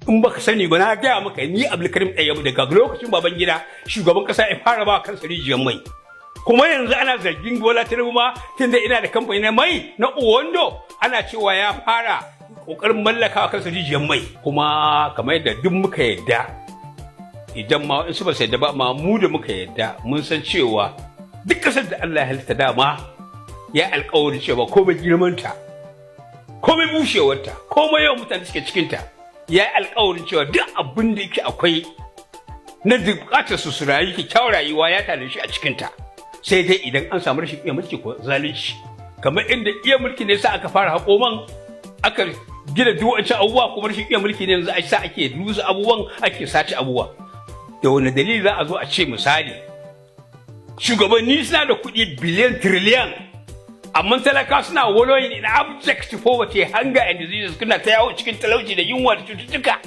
In baka sani ba, na gaya maka, ni Abdulkarim Ɗayyabu, daga lokacin Babangida shugaban kasa ya fara ba kansa rijiyar mai. Kuma yanzu ana zargin Bola Tinubu ma, tunda ina da kamfani na mai na Oando, ana cewa ya fara kokarin mallaka kansa rijiyar mai. Kuma kamar yadda duk muka yadda, idan ma in su ba su yadda ba ma, mu da muka yadda mun san cewa duk kasar da Allah ya halitta, dama ya alkawarin cewa komai girmanta, komai bushewarta, komai yawan mutane suke cikinta, ya yi alkawarin cewa duk abin da yake akwai na bukatar su rayu kyakkyawar rayuwa, ya tare shi a cikinta, sai dai idan an samu rashin iya mulki ko zalunci. Kamar inda iya mulki ne sa aka fara haƙo man, aka gina duk wancan abubuwa, kuma rashin iya mulki ne yanzu a sa ake rusa abubuwan, ake sace abubuwa. Da wani dalili za a zo a ce, misali, shugabanni suna da kuɗi biliyan, tiriliyan, amma talaka suna wallowing in abject poverty, hunger and diseases, suna ta yawo cikin talauci da yunwa da cututtuka?